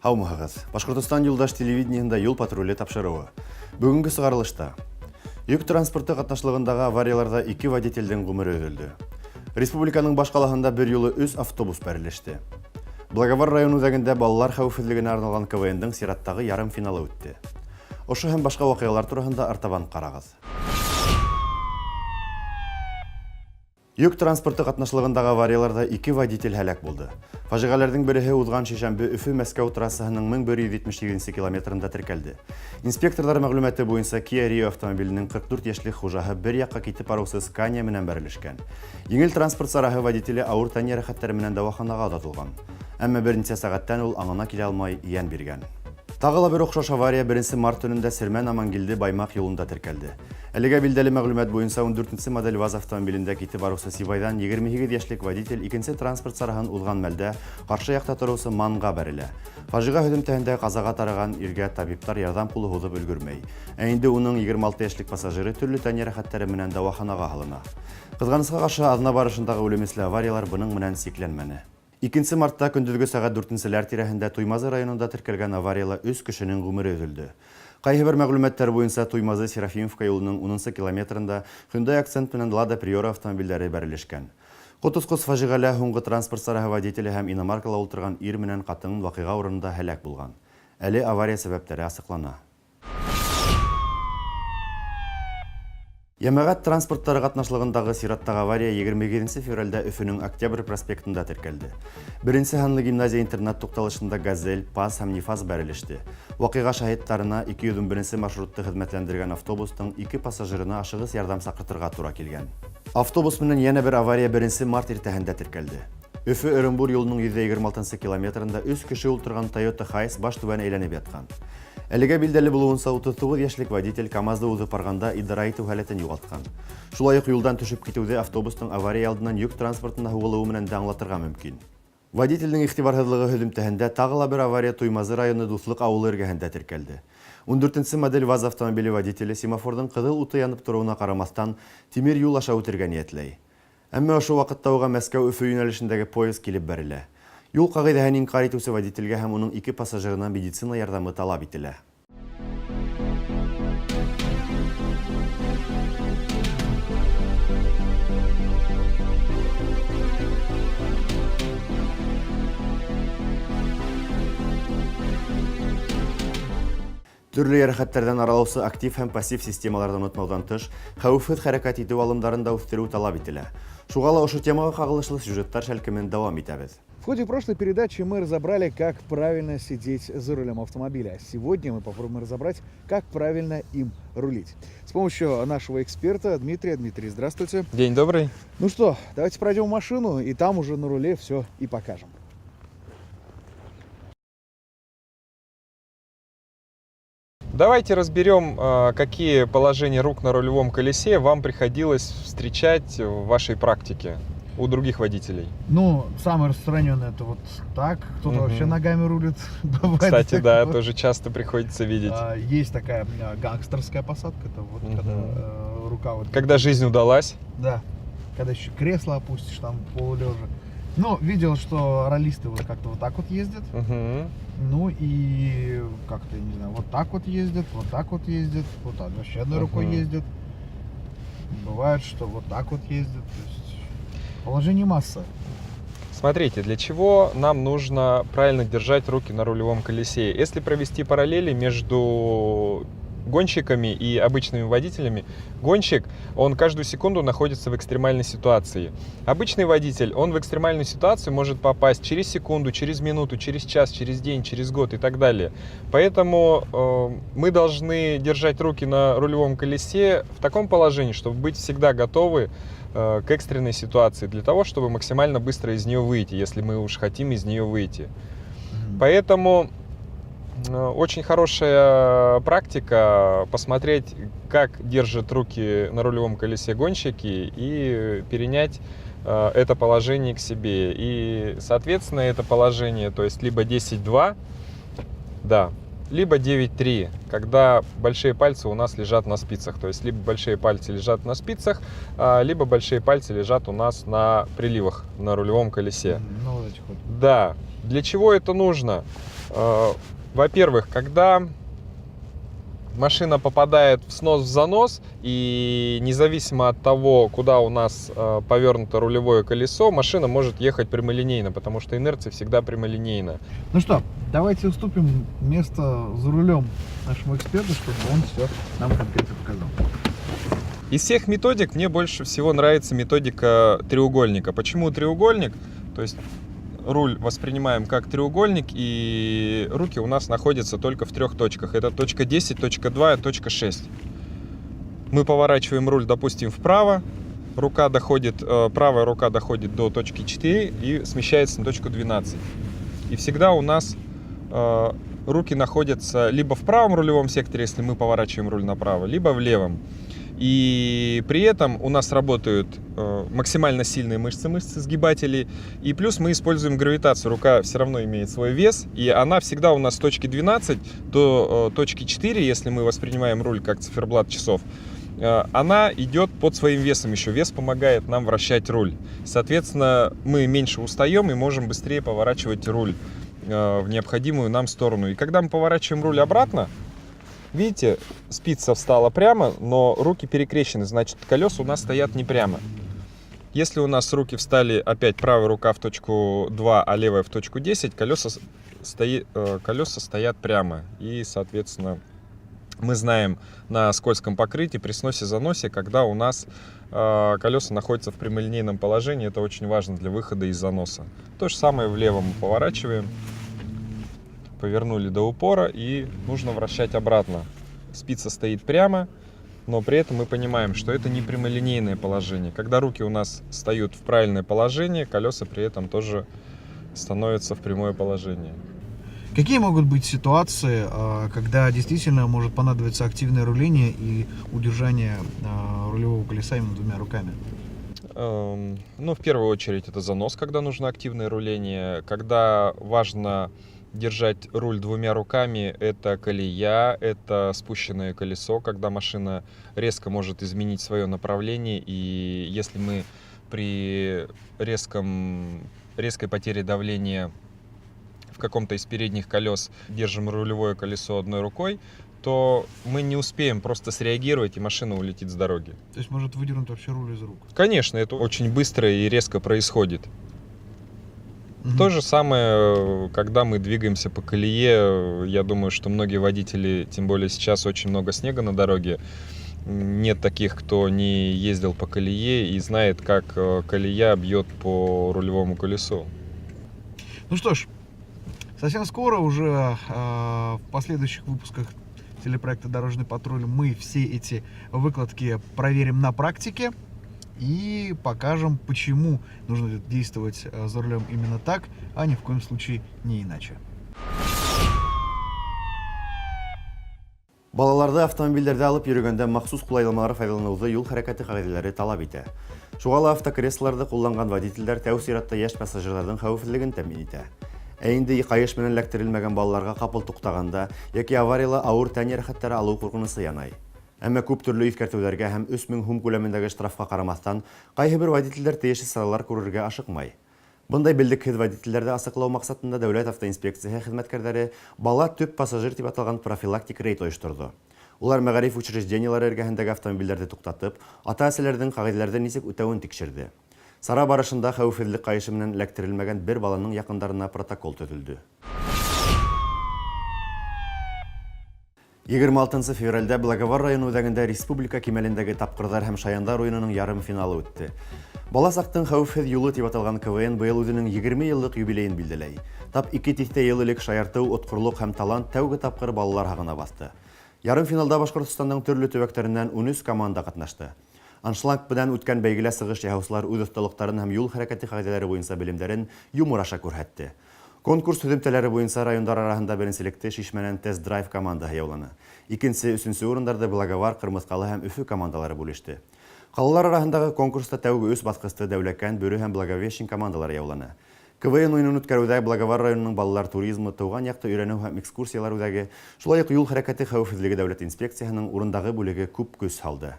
Һаумыһығыҙ! Башҡортостан юлдаш телевидениеһында юл патруле тапшырыуы. Бөгөнгө сығарылышта йөк транспорты ҡатнашлығындағы аварияларҙа ике водителдең ғүмере өҙөлдө. Республиканың баш ҡалаһында бер юлы өс автобус бәрелеште. Благовар район үҙәгендә балалар хәүефһеҙлегенә арналған КВНдың сираттағы ярым финалы үтте. Ошо һәм башҡа ваҡиғалар тураһында артабан ҡарағыҙ. Йөк транспорты ҡатнашлығындағы аварияларҙа ике водитель һәләк булды. Фажиғәләрҙең береһе уҙған шишәмбе Өфө-Мәскәү трассаһының 1178 нсе километрында теркәлде. Инспекторҙар мәғлүмәте буйынса, Kia Rio автомобиленең 44 йәшлек хужаһы бер яҡҡа китеп барыусы Scania менән бәрелешкән. Еңел транспорт сараһы водителе ауыр тән йәрәхәттәре менән дауаханаға оҙатылған. Әммә бернисә сәғәттән ул аңына килә алмай йән биргән. Тағы ла бер охшаш авария беренсе март төнөндә Сермән-Амангилде Баймаҡ юлында теркәлде. Әлегә билдәле мәгълүмат буенча, ундүртенче модель ВАЗ автомобилендә китеп баручы Сибайҙан 28 йәшлек водитель икенче транспорт сараһын уҙған мәлдә ҡаршы яҡта тороусы МАН-ға бәрелә. Фажиға һөҙөмтәһендә ҡазаға тарыған иргә табиптар ярҙам ҡулы һуҙып өлгөрмәй. Ә инде уның 26 йәшлек пассажиры төрлө тән йәрәхәттәре менән дауаханаға һалына. Ҡыҙғанысҡа ҡаршы, аҙна барышындағы үлемесле авариялар бының менән сикләнмәне. Икенсе мартта көндөҙгө сәғәт дүртенселәр тирәһендә Туймазы районында теркәлгән аварияла өс кешенең ғүмере өҙөлдө. Ҡайһы бер мәгълүматтар буйынса, Туймазы-Серафимовка юлының унынсы километрында Hyundai Accent менән Lada Priora автомобильдәре бәрелешкән. Котосҡос фажиғәлә һуңғы транспорт сараһы водителе һәм иномаркала ултырған ир менән ҡатын ваҡиға урынында һәләк булған. Әле авария сәбәптәре асыҡлана. Йәмәғәт транспорттары ҡатнашлығындағы сираттағы авария 27 февральдә Өфөнең Октябрь проспектында теркәлде. Беренсе һанлы гимназия-интернат туҡталышында Газель, ПАЗ һәм Нефаз бәрелеште. Ваҡиға шаһиттарына 211 маршрутты хеҙмәтләндергән автобустың ике пассажирына ашығыс ярҙам саҡыртырға тура килгән. Автобус менән йәнә бер авария беренсе март иртәһендә теркәлде. Өфө-Ырымбур юлының 126 километрында өс кеше ултырған Toyota Hiace баш түбән әйләнеп ятҡан. Әлегә билдәле булыуынса, 39 йәшлек водитель КАМАЗды уҙып барғанда идара итеү һәләтен юғалтҡан. Шулай уҡ юлдан төшөп китеүҙе автобустың авария алдынан йөк транспортына һуғылыуы менән дә аңлатырға мөмкин. Водителдең игътибарһыҙлығы һөҙөмтәһендә тағы ла бер авария Туймазы районы Дуҫлыҡ ауылы эргәһендә теркәлде. Ундүртенсе модель ВАЗ автомобиле водителе семафорҙың ҡыҙыл уты янып тороуына ҡарамаҫтан, тимер юл аша үтергә ниәтләй. Әммә ошо ваҡытта уға Мәскәү-Өфө йүнәлешендәге поезд килеп бәрелә. Юл ҡағиҙәһен инҡар итеүсе водителгә һәм уның ике пассажирына медицина ярҙамы талап ителә. Төрле йәрәхәттәрҙән аралаусы актив һәм пассив системаларҙы онотмауҙан тыш, хәүефһеҙ хәрәкәт итеү алымдарын да үҫтереү талап ителә. Шуға ла ошо темаға ҡағылышлы сюжеттар шәлкемен дауам итәбеҙ. В ходе прошлой передачи мы разобрали, как правильно сидеть за рулем автомобиля. Сегодня мы попробуем разобрать, как правильно им рулить. С помощью нашего эксперта Дмитрия. Дмитрий, здравствуйте. День добрый. Ну что, давайте пройдем в машину и там уже на руле все и покажем. Давайте разберем, какие положения рук на рулевом колесе вам приходилось встречать в вашей практике у других водителей. Самое распространенное это вот так. Кто-то вообще ногами рулит. Бывает Кстати, да, такое. тоже часто приходится видеть. Есть такая гангстерская посадка, это вот когда рука вот... Когда жизнь удалась. Да, когда еще кресло опустишь там полулежа. Но видел, что раллисты вот как-то вот так вот ездят. Ну и как-то, я не знаю, вот так вот ездят, вот так вот ездят, вот так вообще одной рукой ездят. Бывает, что вот так вот ездят. То есть положение масса. Смотрите, для чего нам нужно правильно держать руки на рулевом колесе? Если провести параллели между гонщиками и обычными водителями, гонщик, он каждую секунду находится в экстремальной ситуации. Обычный водитель, он в экстремальную ситуацию может попасть через секунду, через минуту, через час, через день, через год и так далее. Поэтому мы должны держать руки на рулевом колесе в таком положении, чтобы быть всегда готовы к экстренной ситуации, для того, чтобы максимально быстро из нее выйти, если мы уж хотим из нее выйти. Поэтому очень хорошая практика посмотреть, как держат руки на рулевом колесе гонщики, и перенять это положение к себе. И, соответственно, это положение, то есть либо 10-2, да, либо 9-3, когда большие пальцы у нас лежат на спицах. То есть либо большие пальцы лежат на спицах, либо большие пальцы лежат у нас на приливах, на рулевом колесе. Ну, вот этих вот. Да. Для чего это нужно? Во-первых, когда машина попадает в снос, в занос, и независимо от того, куда у нас повернуто рулевое колесо, машина может ехать прямолинейно, потому что инерция всегда прямолинейна. Ну что, давайте уступим место за рулем нашему эксперту, чтобы он все нам конкретно показал. Из всех методик мне больше всего нравится методика треугольника. Почему треугольник? То есть руль воспринимаем как треугольник, и руки у нас находятся только в трех точках. Это точка 10, точка 2 и точка 6. Мы поворачиваем руль, допустим, вправо, правая рука доходит до точки 4 и смещается на точку 12. И всегда у нас руки находятся либо в правом рулевом секторе, если мы поворачиваем руль направо, либо в левом. И при этом у нас работают максимально сильные мышцы, мышцы сгибателей. И плюс мы используем гравитацию. Рука все равно имеет свой вес. И она всегда у нас с точки 12 до точки 4, если мы воспринимаем руль как циферблат часов, она идет под своим весом еще. Вес помогает нам вращать руль. Соответственно, мы меньше устаем и можем быстрее поворачивать руль в необходимую нам сторону. И когда мы поворачиваем руль обратно, видите, спица встала прямо, но руки перекрещены, значит, колеса у нас стоят не прямо. Если у нас руки встали опять правая рука в точку 2, а левая в точку 10, колеса стоят прямо. И, соответственно, мы знаем на скользком покрытии при сносе-заносе, когда у нас колеса находятся в прямолинейном положении, это очень важно для выхода из заноса. То же самое влево мы поворачиваем. Повернули до упора и нужно вращать обратно. Спица стоит прямо, но при этом мы понимаем, что это не прямолинейное положение. Когда руки у нас встают в правильное положение, колеса при этом тоже становятся в прямое положение. Какие могут быть ситуации, когда действительно может понадобиться активное руление и удержание рулевого колеса именно двумя руками? В первую очередь это занос, когда нужно активное руление, когда важно держать руль двумя руками, это колея, это спущенное колесо, когда машина резко может изменить свое направление, и если мы при резкой потере давления в каком-то из передних колес держим рулевое колесо одной рукой, то мы не успеем просто среагировать, и машина улетит с дороги. То есть может выдернуть вообще руль из рук? Конечно, это очень быстро и резко происходит. Мгм. То же самое, когда мы двигаемся по колее, я думаю, что многие водители, тем более сейчас очень много снега на дороге, нет таких, кто не ездил по колее и знает, как колея бьет по рулевому колесу. Ну что ж, совсем скоро уже в последующих выпусках телепроекта «Дорожный патруль» мы все эти выкладки проверим на практике и покажем, почему нужно действовать за рулем именно так, а ни в коем случае не иначе. Балаларҙы автомобилдәрҙә алып йөрөгәндә махсус ҡулайламалар файҙаланыуҙы юл хәрәкәте ҡағиҙәләре талап итә. Шуға ла автокреслоларҙы ҡулланған водителдәр тәү сиратта йәш пассажирҙарҙың хәүефһеҙлеген тәьмин итә. Ә инде ҡайыш менән эләктерелмәгән балаларға ҡапыл туҡтағанда йәки аварияла ауыр тән йәрәхәттәре алыу ҡурҡынысы янай. Әммә күп төрлө иҫкәртеүҙәргә һәм 3000 һум күләмендәге штрафҡа ҡарамаҫтан, ҡайһы бер водителдәр тейешле саралар күрергә ашыҡмай. Бындай белдекһеҙ водителдәрҙе асыҡлау маҡсатында Дәүләт автоинспекцияһы хеҙмәткәрҙәре «Бала төп пассажир» тип аталған профилактик рейд ойошторҙо. Улар мәғариф учреждениелары эргәһендәге автомобилдәрҙе туҡтатып, ата-әсәләрҙең ҡағиҙәләрҙе нисек үтәүен тикшерҙе. Сара барышында хәүефһеҙлек ҡайышы менән эләктерелмәгән бер баланың яҡындарына протокол төҙөлдө. 26 февралдә Благовар районы үҙәгендә республика кимәлендәге тапҡырҙар һәм шаяндар уйынының ярым финалы үтте. Баласаҡтың хәүефһеҙ юлы тип аталған КВН быйыл үҙенең 20 йыллыҡ юбилейын билдәләй. Тап 2 тиҫтә йыл элек шаяртыу, отҡорлоҡ һәм талант тәүге тапҡыр балалар һағына баҫты. Ярым финалда Башҡортостандың төрлө төбәктәренән 13 команда ҡатнашты. Аншлаг менән үткән бәйгелә сығыш яһаусылар үҙ оҫталыҡтарын һәм юл хәрәкәте ҡағиҙәләре буйынса белемдәрен юмор аша күрһәтте. Конкурс һөҙөмтәләре буйынса райондар араһында беренселекте Шишмәнән тест-драйв командаһы яуланы. Икенсе, өсөнсө урындарҙы Благовар, Ҡырмыҫҡалы һәм Өфө командалары бүлеште. Ҡалалар араһындағы конкурста тәүге өс баҫҡысты Дәүләкән, Бөрө һәм Благовещен командалары яуланы. КВН уйынын үткәреүҙә Благовар районының балалар туризмы, тыуған яҡты өйрәнеү һәм экскурсиялар үҙәге, шулай уҡ юл хәрәкәте хәүефһеҙлеге дәүләт инспекцияһының урындағы бүлеге күп көс һалды.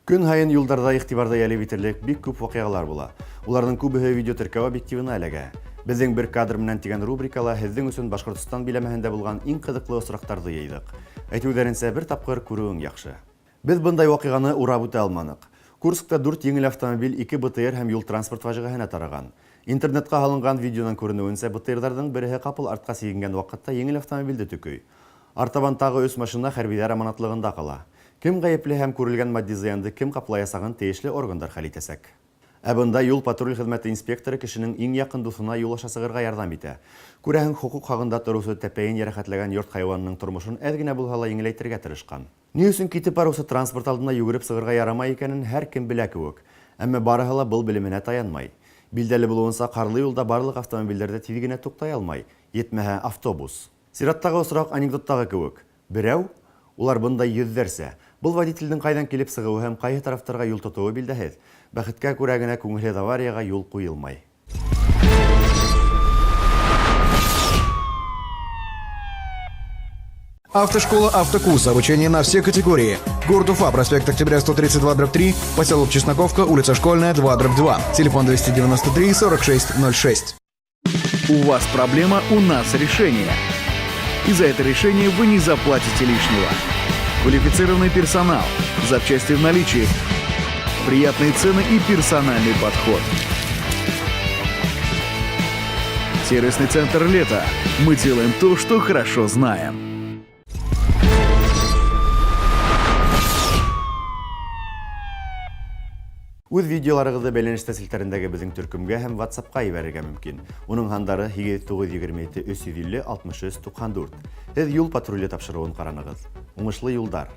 Көн һайын юлдарҙа иғтибарҙы йәлеп итерлек бик күп ваҡиғалар була. Уларҙың күбеһе видеотеркәү объективына эләгә. Беҙҙең «Бер кадр менән» тигән рубрикала һеҙҙең өсөн Башҡортостан биләмәһендә булған иң ҡыҙыҡлы осраҡтарҙы йыйҙыҡ. Әйтеүҙәренсә, бер тапҡыр күреүең яҡшы. Беҙ бындай ваҡиғаны урап үтә алманыҡ. Курскта дүрт еңел автомобиль ике БТР һәм юл транспорт фажиғәһенә тарыған. Интернетҡа һалынған видеонан күренеүенсә, БТРҙарҙың береһе ҡапыл артҡа сигенгән ваҡытта еңел автомобилде төкөй. Артабан тағы өс машина хәрбиҙәр аманатлығында ҡала. Кем ғәйепле һәм күрелгән матди зыянды кем ҡаплаясағын тейешле органдар хәл итәсәк. Ә бында юл патруль хеҙмәте инспекторы кешенең иң яҡын дуҫына юл аша сығырға ярҙам итә. Күрәһең, хоҡуҡ һағында тороусы тәпәйен йәрәхәтләгән йорт хайуанының тормошон әҙ генә булһа ла еңеләйтергә тырышҡан. Ни өсөн китеп барыусы транспорт алдына йүгереп сығырға ярамай икәнен һәр кем белә кеүек. Әммә барыһы ла был белеменә таянмай. Билдәле булыуынса, ҡарлы юлда барлыҡ автомобилдәр ҙә тиҙ генә туҡтай алмай, етмәһә автобус. Сираттағы осраҡ анекдоттағы кеүек. Берәү, улар бындай йөҙҙәрсә. Был водителдең ҡайҙан килеп сығыуы һәм ҡайһы тарафтарға юл тотоуы билдәһеҙ. Бәхеткә күрә генә күңелһеҙ аварияға юл ҡуйылмай. Автошкола «Автокурс». Обучение на все категории. Город Уфа, проспект Октября, 132/3, поселок Чесноковка, улица Школьная, 2/2. Телефон 293 46 06. У вас проблема, у нас решение. И за это решение вы не заплатите лишнего. Квалифицированный персонал, запчасти в наличии, приятные цены и персональный подход. Сервисный центр «Лето». Мы делаем то, что хорошо знаем. Үҙ видеоларығыҙҙы бәйләнештә селтәрендәге беҙҙең төркөмгә һәм WhatsApp-ҡа ебәрергә мөмкин. Уның һандары 8 927 350 63 94. Һеҙ «Юл патруле» тапшырыуын ҡаранығыҙ. Уңышлы юлдар!